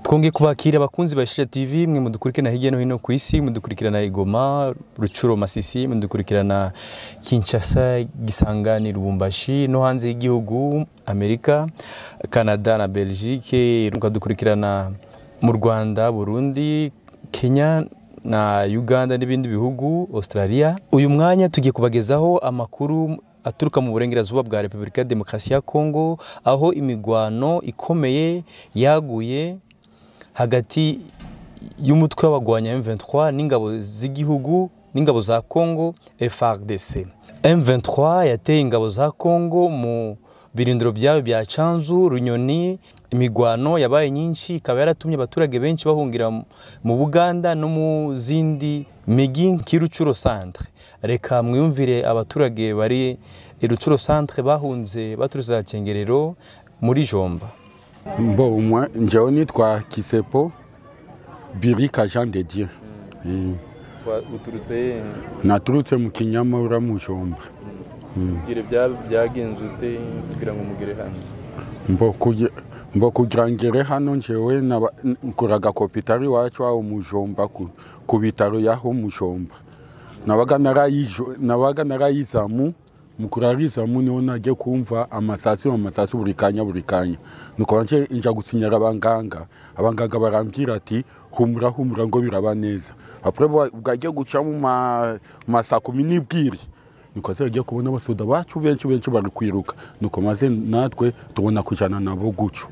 Twongeye kubakira abakunzi ba Shisha TV, mwe mudukurikirana hirya no hino ku isi, mudukurikirana i Goma, Rucuro, Masisi, mudukurikirana Kinshasa, Gisangani, Lubumbashi no hanze y'igihugu, Amerika, Canada na Belgique, mukadukurikirana mu Rwanda, Burundi, Kenya na Uganda n'ibindi bihugu, Australia. Uyu mwanya tugiye kubagezaho amakuru aturuka mu burengerazuba bwa Repubulika ya Demokarasi ya Kongo, aho imigwano ikomeye yaguye hagati y'umutwe w'abagwanya M23 n'ingabo z'igihugu n'ingabo za Kongo FARDC. M23 yateye ingabo za Kongo mu birindiro byayo bya Canzu, Runyoni. Imigwano yabaye nyinshi ikaba yaratumye abaturage benshi bahungira mu Buganda no mu zindi migi nk'irucuro centre. Reka mwiyumvire abaturage bari i Rucuro centre bahunze baturutse za Cengerero muri Jomba. Bon, moi, njyewe nitwa Kisepo Birika Jean de Dieu. Uturutse? Naturutse mu Kinyamahura mu Jomba. Tubwire byagenze ute kugira ngo mugere hano? Mbo kugira ngere hano, njyewe nkoraga kopitari iwacu aho mu Jomba, ku bitaro yaho mu Jomba. Nabaga narayizamu. Mu kurarizamu niho najye kumva amasasu, amasasu buri kanya, buri kanya. Nuko nje nja gusinyara abanganga, abanganga barambwira ati: "Humura, humura," ngo biraba neza. Après bwagiye guca mu ma saa 12, nuko agiye kubona abasoda bacu benshi benshi bari kwiruka, nuko maze natwe tubona kujana nabo guco.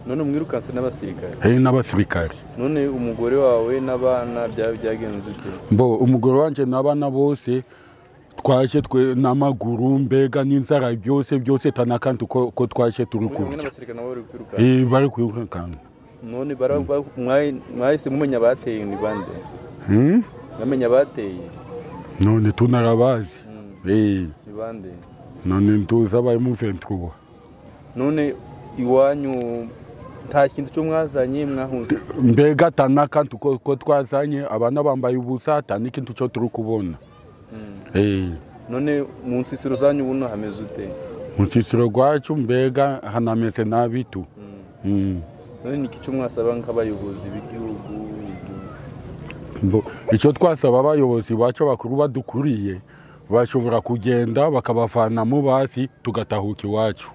None mwirukanse n'abasirikare? He, n'abasirikare. None umugore wawe n'abana byaba byagenze ute? Mbo umugore wanje n'abana bose twaje twe n'amaguru, mbega n'inzara, byose byose, tanakantu ko twaje turi Muri hamwe kurya. N'abasirikare nabo bari kwirukanka? Eh, bari kwirukanka. None mwahise mumenya abateye ni bande? Hmm? Mwamenya abateye? None tunarabazi. Eh. Ni bande? None ntuzi abaye mu 23. None iwanyu nta kintu cyo mwazanye, mwahunze? Mbega tanakantu ko twazanye, abana bambaye ubusa, atanikintu cyo turi kubona. Eh. None mu nsisiro zanyu buno hameze ute? Mu nsisiro rwacu mbega hanameze nabi tu. None ni iki cyo mwasaba nk'abayobozi b'igihugu? Mbo, icyo twasaba abayobozi bacu bakuru badukuriye, bashobora kugenda bakabavanamo basi tugatahuka iwacu.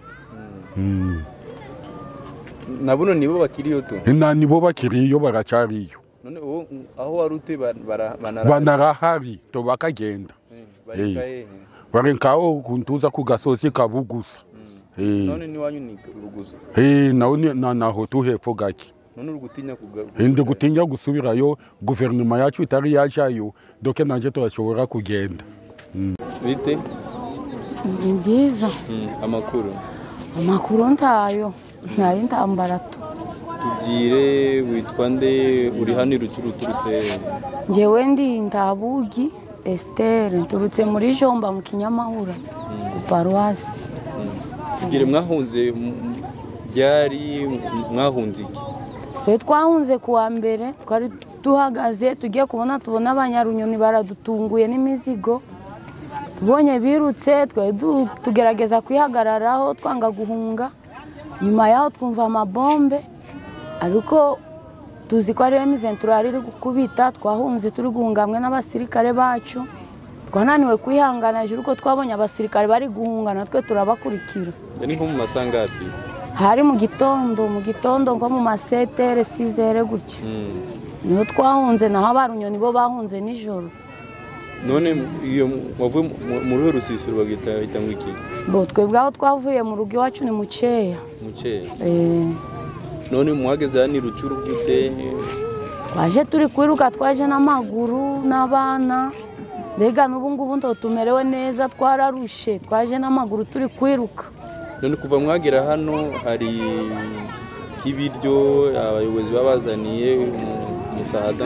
Na buno nibo bakiriyo tu? Na nibo bakiriyo, baracariyo. None uwo aho wari utuye banara Banarahari to bakagenda. Bari kahehe? Bari nkaho kuntuza ku gasozi kabugusa. Eh. None n'iwanyu ni Ruguza? Eh, naho naho tu hepfo gake. None uri gutinya kuga? Ndi gutinya gusubirayo guverinoma yacu itari yajayo, donc nanje turashobora kugenda. Bite? Ni byiza. Amakuru? Amakuru ntayo, ntay'intambara tu. Tubwire, witwa nde, uri hano i Rucuru uturutse? Njyewe ndi Ntabugi Esiteri, nturutse muri Jomba mu Kinyamahura ku paruwasi. Tubwire, mwahunze ryari, mwahunze iki? Twe twahunze ku wa mbere. Twari duhagaze, tugiye kubona tubona abanyarunyoni baradutunguye n'imizigo. Tubonye birutse, twari tugerageza kwihagararaho, twanga guhunga. Nyuma yaho twumva amabombe, ariko tuzi ko ari M23 yari iri gukubita. Twahunze turi guhunga hamwe n'abasirikare bacu. Twananiwe kwihangana hejuru ko twabonye abasirikare bari guhunga, natwe turabakurikira. Ni nko mu masangapi? Hari mu gitondo, mu gitondo nko mu masetere, 6h gutya niho twahunze, naho abarunyoni bo bahunze nijoro. None iyo wavuye mu ruhe rusisiro bagita bahita ngo iki? Bo twebwe aho twavuye mu rugo iwacu ni muceya. Muceya? Eh. None muhageze hano i Rucuru gute? Twaje turi kwiruka, twaje n'amaguru n'abana, mbega n'ubu ngubu ndo tumerewe neza, twararushe, twaje n'amaguru turi kwiruka. None kuva mwagera hano hari nk'ibiryo abayobozi babazaniye musahada?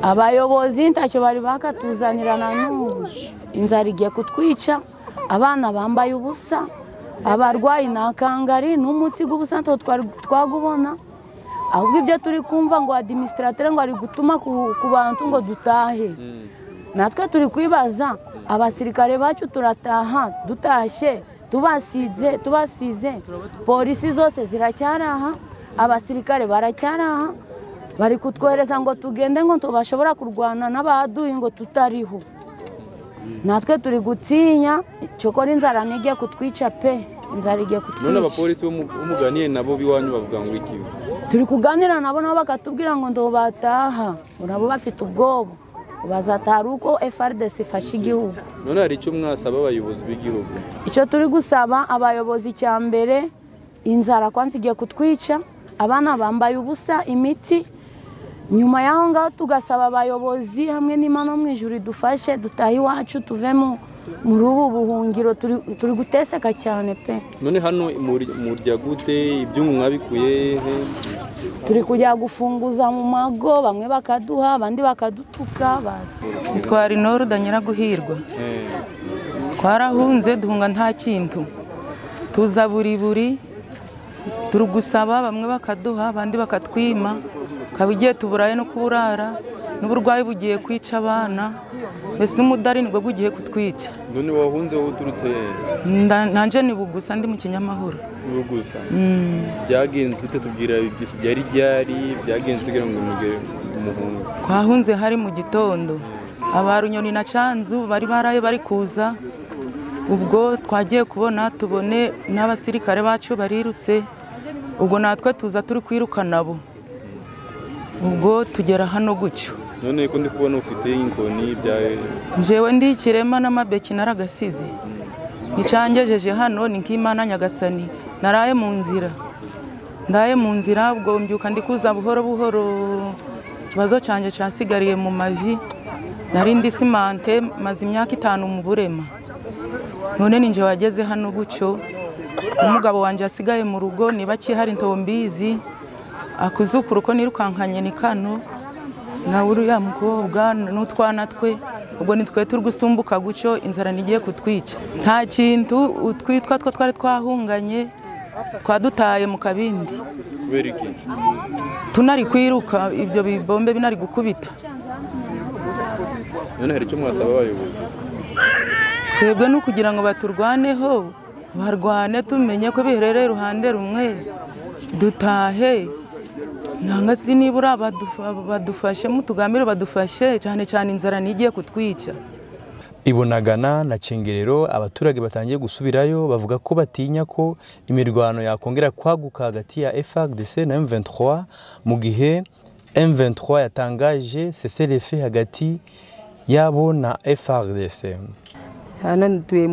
Abayobozi ntacyo bari bakatuzanira na n'ubu. Inzara igiye kutwica, abana bambaye ubusa, abarwayi ni akangari n'umutsi gw'ubusa ntawo twari twagubona. Ahubwo ibyo turi kumva ngo administrateur ngo ari gutuma ku bantu ngo dutahe, natwe turi kwibaza: abasirikare bacu turataha dutashye tubasize, tubasize polisi zose ziracyari aha. Abasirikare baracyari aha, bari kutwohereza ngo tugende, ngo tubashobora kurwana n'abaduyi ngo tutariho. Natwe turi gutinya, cyokora inzara ntigiye kutwica pe, inzara igiye kutwica. None abapolisi bo muganiye nabo biwanyu bavuga ngo iki? Turi kuganira nabo, nabo bakatubwira ngo ndo bataha, nabo bafite ubwoba bazataha uko FARDC ifashe igihugu. None hari icyo mwasaba abayobozi b'igihugu? Icyo turi gusaba abayobozi, cya mbere inzara kwanza igiye kutwica, abana bambaye ubusa, imiti. Nyuma y'aho ngaho tugasaba abayobozi hamwe n'Imana mu ijuru idufashe dutahe iwacu, tuve muri ubu buhungiro, turi guteseka cyane pe. None hano murya gute? Ibyungu mwabikuye he? Turi kujya gufunguza mu mago, bamwe bakaduha, abandi bakadutuka basi. Twari Noruda Nyiraguhirwa, twarahunze duhunga nta kintu, tuza buri buri turi gusaba, bamwe bakaduha abandi bakatwima, kaba igihe tuburaye no kuburara, n'uburwayi bugiye kwica abana, mbese umudari nibwo bugiye kutwica. None wahunze wowe uturutse he? Nanje ni Bugusa, ndi mu Kinyamahoro. Bugusa. Byagenze ute? Tubwira byari ryari byagenze kugira ngo mugere umuhungu? Twahunze hari mu gitondo, Abarunyoni na Canzu bari baraye bari kuza, ubwo twagiye kubona tubone n'abasirikare bacu barirutse, ubwo natwe tuza turi kwiruka nabo, ubwo tugera hano gutyo. None ko ndi kubona ufite inkoni bya? Njyewe ndi ikirema n'amabeki naragasize, icyangejeje hano ni nk'Imana Nyagasani. Naraye mu nzira, ndaye mu nzira, ubwo mbyuka ndi kuza buhoro buhoro. Ikibazo cyanjye cyasigariye mu mavi, nari ndi simante, maze imyaka 5 mu burema. None ninjye wageze hano gutyo, umugabo wanjye asigaye mu rugo, niba akihari ntombizi, akuzukuru ko nirukankanye ni kano na uriya mukobwa n'utwana twe, ubwo nitwe turi gusumbuka gutyo, inzara nigiye kutwica. Nta kintu utwitwa two twari twahunganye twadutaye mu kabindi. Kubera iki? Tunari kwiruka ibyo bibombe binari gukubita. None hari icyo mwasaba abayobozi? Twebwe no kugira ngo baturwaneho, barwane tumenye ko biherereye iruhande rumwe, dutahe. Nanga si nibura badufashe, mutugambire badufashe, cyane cyane inzara nigiye kutwica. Ibunagana na Cengerero abaturage batangiye gusubirayo, bavuga ko batinya ko imirwano yakongera kwaguka hagati ya FARDC na M23, mu gihe M23 yatangaje cessez-le-feu hagati yabo na FARDC. Hano ntuye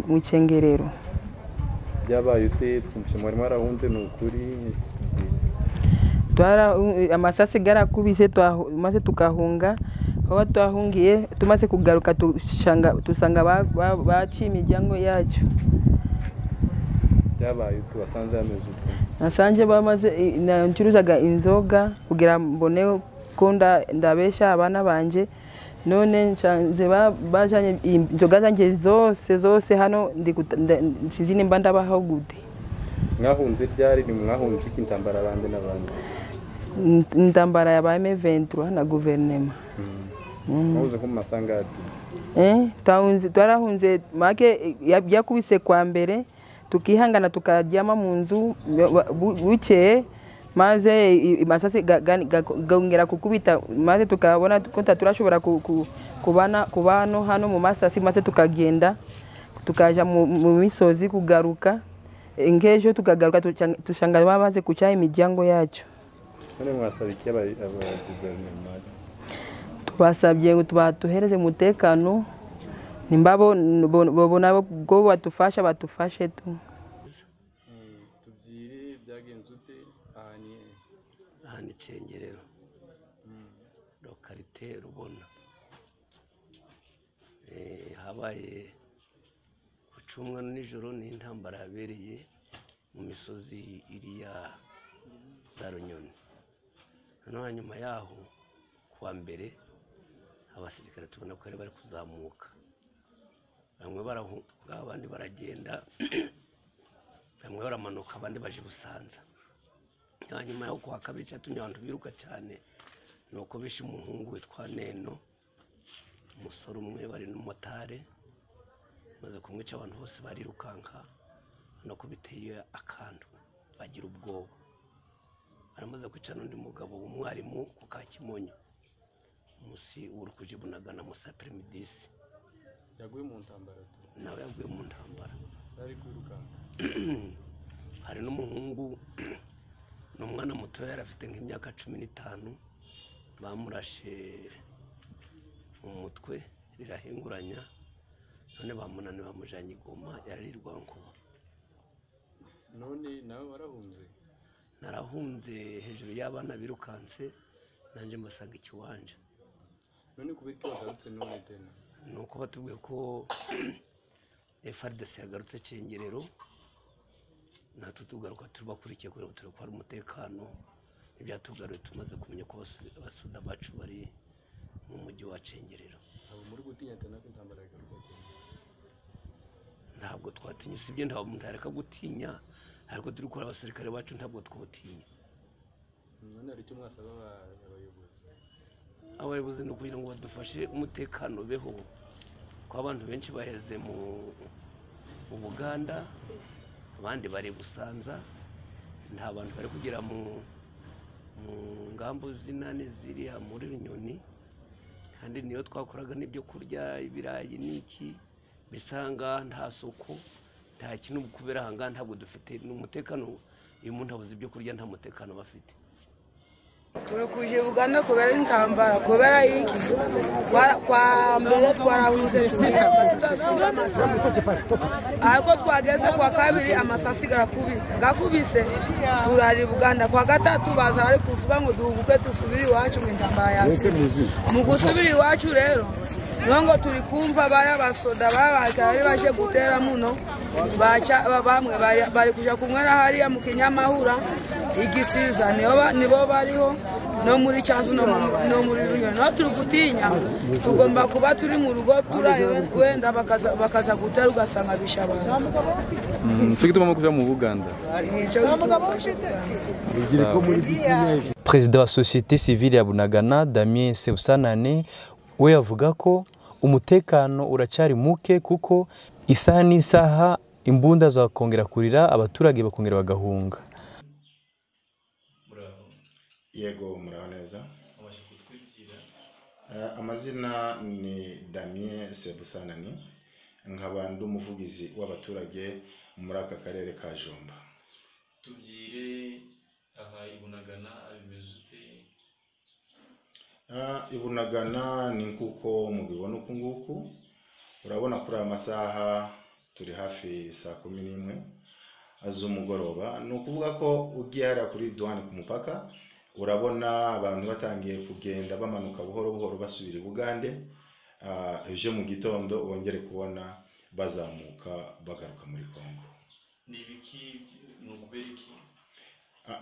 mu Cengerero. Byabaye ute? Twumvise mwari mwarahunze, ni ukuri? Twara amasasi garakubise, maze tukahunga. Aho twahungiye tumaze kugaruka tusanga baciye imiryango yacu. Byabaye ute? Wasanze hameze ute? Nasanje bamaze, ncuruzaga inzoga kugira mbone ko ndabesha abana banje, none nsanze bajanye inzoga zanje zose zose hano, sinzi nimba ndabaho gute. Mwahunze ryari? Ni mwahunze iki intambara bande n'abandi? Intambara ya ba M23 na guverinoma. Mwahunze ko mu masangati? Twarahunze make yakubise kwa mbere, tukihangana tukaryama mu nzu, bukeye maze masasi gongera kukubita, maze tukabona ko turashobora kubana kubano hano mu masasi, maze tukagenda tukaja mu misozi kugaruka. Ngejo tukagaruka tushanga babaze kuca imiryango yacu. None mwasaba iki aba guverinoma? Tubasabye ngo tubatuhereze umutekano, nimbabo bobona go batufasha batufashe tu. Tubwire byagenze ute? Aha ni Cengerero, lokalite Rubona. Habaye ku cyumweru nijoro, ni intambara yabereye mu misozi iriya za Runyoni. Noneho hanyuma yaho kuwa mbere abasirikare tubona ko bari kuzamuka, bamwe barahunga abandi baragenda, bamwe baramanuka abandi baje Busanza. Hanyuma yaho kuwa kabiri cyatumye abantu biruka cyane nuko bishe umuhungu witwa Neno, umusore umwe bari n'umumotari, maze kumwica abantu bose barirukanka, no kubiteye akantu bagira ubwoba. Baramaze kwica n'undi mugabo w'umwarimu ku Kakimonyo musi uri kuja Bunagana musa Primidisi. Yaguye mu ntambara tu? Nawe yaguye mu ntambara. Ari kwirukanka. Hari n'umuhungu, ni umwana muto, yari afite nk'imyaka 15, bamurashe mu mutwe rirahinguranya, none bamunaniwe bamujanye i Goma, yari ari Rwankuba. None nawe warahunze? Narahunze hejuru y'abana birukanse, nanje mbasanga ikiwanja. None kubera iki wagarutse none tena? Nuko batubwiye ko FARDC yagarutse Cengerero, natwe tugaruka tubakurikiye kugira ngo turebe ko hari umutekano. Ibyatugaruye tumaze kumenya ko abasuda bacu bari mu mujyi wa Cengerero. Ntabwo muri gutinya tena ko intambara yagaruka tena? Ntabwo twatinya, usibye ntabwo umuntu yareka gutinya, ariko turi gukora abasirikare bacu ntabwo twotinya. None hari icyo mwasaba abayobozi? Abayobozi ni ukugira ngo badufashe umutekano ubeho, ko abantu benshi baheze mu Buganda, abandi bari Busanza, nta bantu bari kugera mu ngambo zinani ziriya muri Runyoni, kandi niyo twakoraga n'ibyo kurya, ibirayi n'iki, bisanga nta soko, nta kintu, kubera aha ngaha ntabwo dufite n'umutekano. Iyo umuntu abuze ibyo kurya nta mutekano bafite. Turi kuje Uganda kubera intambara, kubera iki kwa mbere twarahunze ariko twageze kwa kabiri amasasi garakubita, gakubise turari Uganda. Kwa gatatu baza bari kuvuga ngo duhuguke tusubire iwacu mu intambara yasi. Mu gusubira iwacu rero nongo turi kumva bari abasoda bari baje gutera muno, baca bamwe bari kuja kunywera hariya mu Kinyamahura igisiza, nibo bariho no muri Cyanzu no muri Runyoni. No turi gutinya, tugomba kuba turi mu rugo turayo, wenda bakaza gutera ugasanga bisha abantu. Cyo gituma kuja mu Buganda. Perezida wa société civile ya Bunagana Damien Sebusanane we avuga ko umutekano uracyari muke, kuko isaha n'isaha imbunda zakongera kurira, abaturage bakongera bagahunga. Yego, muraho neza. Amazina ni Damien Sebusanani, nkaba ndi umuvugizi w'abaturage muri aka karere ka Jomba. Tubwire aha i Bunagana bimeze ute? I Bunagana ni nkuko mubibona uku nguku, urabona kuri aya masaha turi hafi saa 11 z'umugoroba. Ni ukuvuga ko ugiye hariya kuri douane ku mupaka, urabona abantu batangiye kugenda bamanuka buhoro buhoro basubira i Bugande, ejo mu gitondo bongere kubona bazamuka bagaruka muri Kongo. Ni ibiki, ni ukubera iki?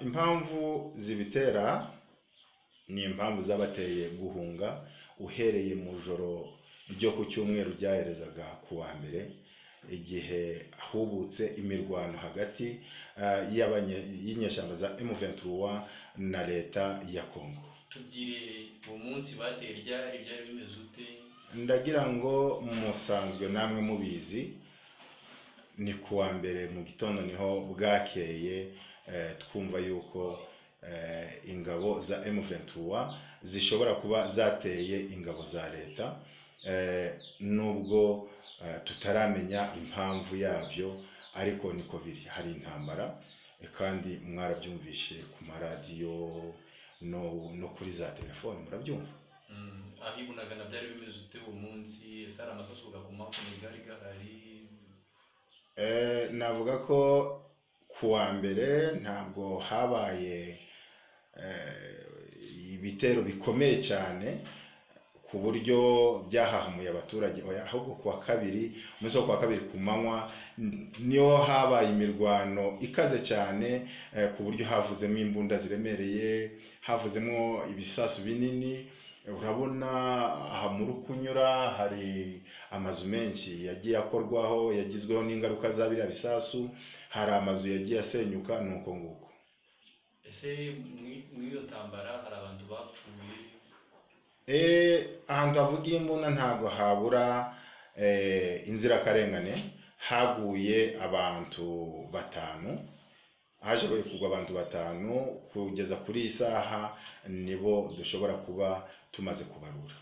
Impamvu zibitera ni impamvu zabateye guhunga uhereye mu joro ryo ku cyumweru ryaherezaga ku wa mbere, igihe hubutse imirwano hagati y'inyeshyamba za M23 na leta ya Kongo. Tubwire uwo munsi bateye ryari, byari bimeze ute? Ndagira ngo musanzwe namwe mubizi, ni ku wa mbere mu gitondo niho bwakeye, twumva yuko ingabo za M23 zishobora kuba zateye ingabo za leta, nubwo tutaramenya impamvu yabyo, ariko niko biri, hari intambara kandi mwarabyumvishe ku maradiyo no kuri za telefone murabyumva. Aho i Bunagana byari bimeze ute uwo munsi? Ese hari amasasu gakomakomeye gari gahari? Navuga ko ku wa mbere ntabwo habaye ibitero bikomeye cyane ku buryo byahahamuye abaturage, ahubwo ku wa kabiri, umunsi wo ku wa kabiri ku manywa niho habaye imirwano ikaze cyane, ku buryo havuzemo imbunda ziremereye, havuzemo ibisasu binini. Urabona aha muri kunyura hari amazu menshi yagiye akorwaho, yagizweho n'ingaruka za biriya bisasu, hari amazu yagiye asenyuka, nuko nguko. Ese mw'iyo ntambara hari abantu bapfuye? Ahantu havuga imbunda ntabwo habura inzirakarengane, haguye abantu 5 Hashoboye kugwa abantu 5 kugeza kuri iyi saha nibo dushobora kuba tumaze kubarura.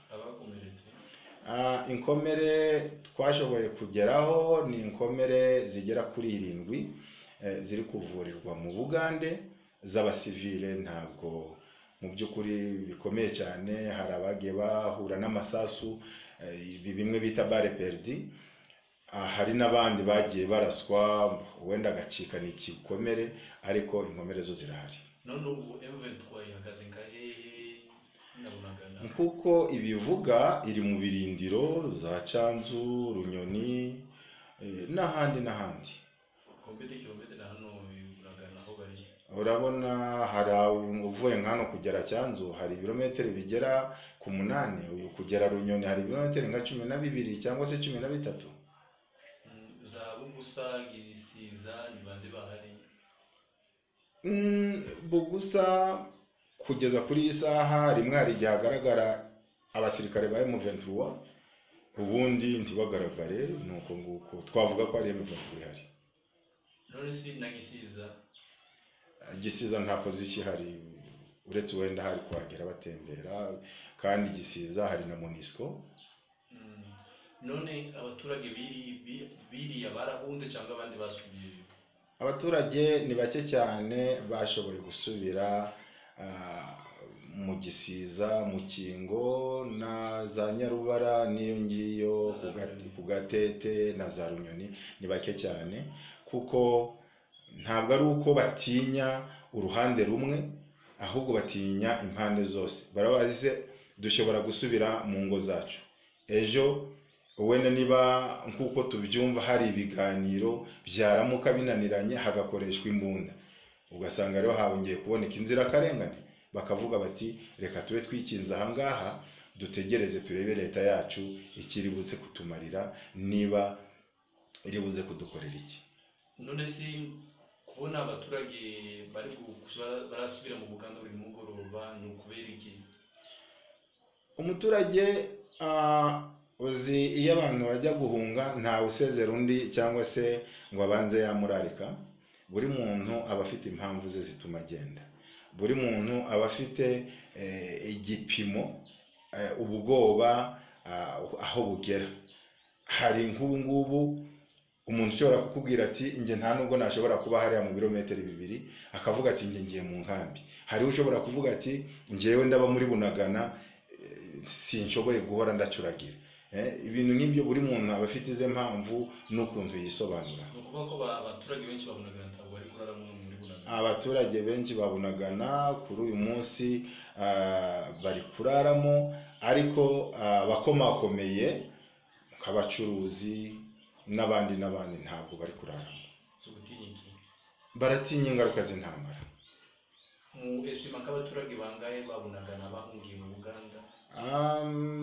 Inkomere twashoboye kugeraho ni inkomere zigera kuri 7 ziri kuvurirwa mu Bugande z'abasivile, ntabwo mu by'ukuri bikomeye cyane. Hari abagiye bahura n'amasasu bimwe bita balle perdue, hari n'abandi bagiye baraswa wenda agacika ni igikomere, ariko inkomere zo zirahari. None ubu M23 ihagaze nka hehe? Nkuko ibivuga iri mu birindiro za Cyanzu, Runyoni n'ahandi n'ahandi. Urabona hari uvuye nkano kugera Cyanzu hari ibirometero bigera ku 8, uyu kugera Runyoni hari ibirometero nka 12 cyangwa se 13. Za Bugusa, Gisiza ni bande bahari? Bugusa kugeza kuri iyi saha rimwe hari igihe hagaragara abasirikare ba M23, ubundi ntibagaragare, nuko nguko twavuga ko ari M23 ihari. None si na Gisiza? Gisiza nta position ihari, uretse wenda hari kuhagera batembera, kandi Gisiza hari na MONUSCO. None abaturage biriya barahunze cyangwa abandi basubiye? Abaturage ni bake cyane bashoboye gusubira mu Gisiza, mu Kingo na za Nyarubara n'iyo ngiyo ku Gatete na za Runyoni, ni bake cyane kuko ntabwo ari uko batinya uruhande rumwe, ahubwo batinya impande zose. Barabaze dushobora gusubira mu ngo zacu ejo, wenda niba nkuko tubyumva hari ibiganiro byaramuka binaniranye hagakoreshwa imbunda, ugasanga rero hongeye kuboneka inzirakarengane, bakavuga bati reka tube twikinze aha ngaha dutegereze turebe leta yacu ikiri buze kutumarira, niba iri buze kudukorera iki. None si kubona abaturage bari barasubira mu Buganda buri mugoroba ni ukubera iki? Umuturage uzi iyo abantu bajya guhunga ntawe usezera undi cyangwa se ngo abanze yamurarika. Buri muntu aba afite impamvu ze zituma agenda, buri muntu aba afite igipimo ubwoba aho bugera. Hari nk'ubu ngubu umuntu ushobora kukubwira ati njye nta nubwo nashobora kuba hariya mu birometero 2, akavuga ati njye ngiye mu nkambi. Hari ushobora kuvuga ati njyewe ndaba muri Bunagana sinshoboye guhora ndacuragira. Ibintu nk'ibyo buri muntu aba afite ize mpamvu n'ukuntu yisobanura. Abaturage benshi babunagana kuri uyu munsi bari kuraramo, ariko abakomakomeye nk'abacuruzi n'abandi n'abandi ntabwo bari kuraramo. Baratinya ingaruka z'intambara. Mu estima k'abaturage bangahe babunagana bahungiye mu Buganda?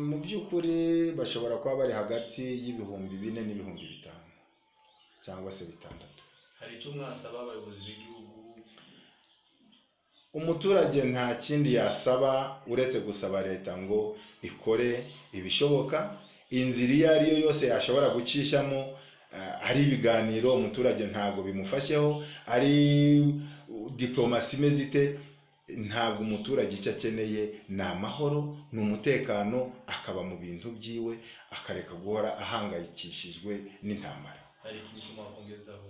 Mu by'ukuri bashobora kuba bari hagati y'ibihumbi 4 n'ibihumbi 5 cyangwa se 6. Hari icyo mwasaba abayobozi b'igihugu? Umuturage nta kindi yasaba uretse gusaba leta ngo ikore ibishoboka, inzira iyo ari yo yose yashobora gucishamo, ari ibiganiro umuturage ntabwo bimufasheho, ari diplomasi imeze ite, ntabwo umuturage icyo akeneye ni amahoro, ni umutekano, akaba mu bintu byiwe, akareka guhora ahangayikishijwe n'intambara. Hari ikintu mwakongezaho?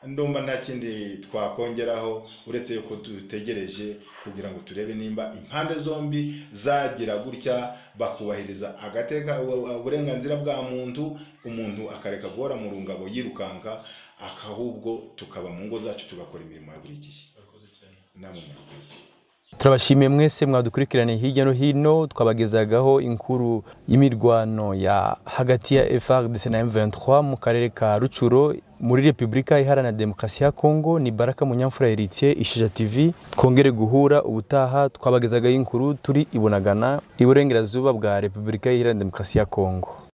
Ndumva nta kindi twakongeraho uretse yuko dutegereje kugira ngo turebe nimba impande zombi zagira gutya bakubahiriza agateka uburenganzira bwa muntu, umuntu akareka guhora mu rungabo yirukanka, akahubwo tukaba mu ngo zacu tugakora imirimo ya buri gihe. Namwe murakoze. Turabashimiye mwese mwadukurikiranye hirya no hino, twabagezagaho inkuru y'imirwano ya hagati ya FARDC na M23 mu karere ka Rucuro muri Republika Iharanira Demokarasi ya Kongo. Ni Baraka Munyamfura Heritier, Ishisha TV. Twongere guhura ubutaha, twabagezagaho inkuru turi ibonagana iburengerazuba bwa Republika Iharanira Demokarasi ya Kongo.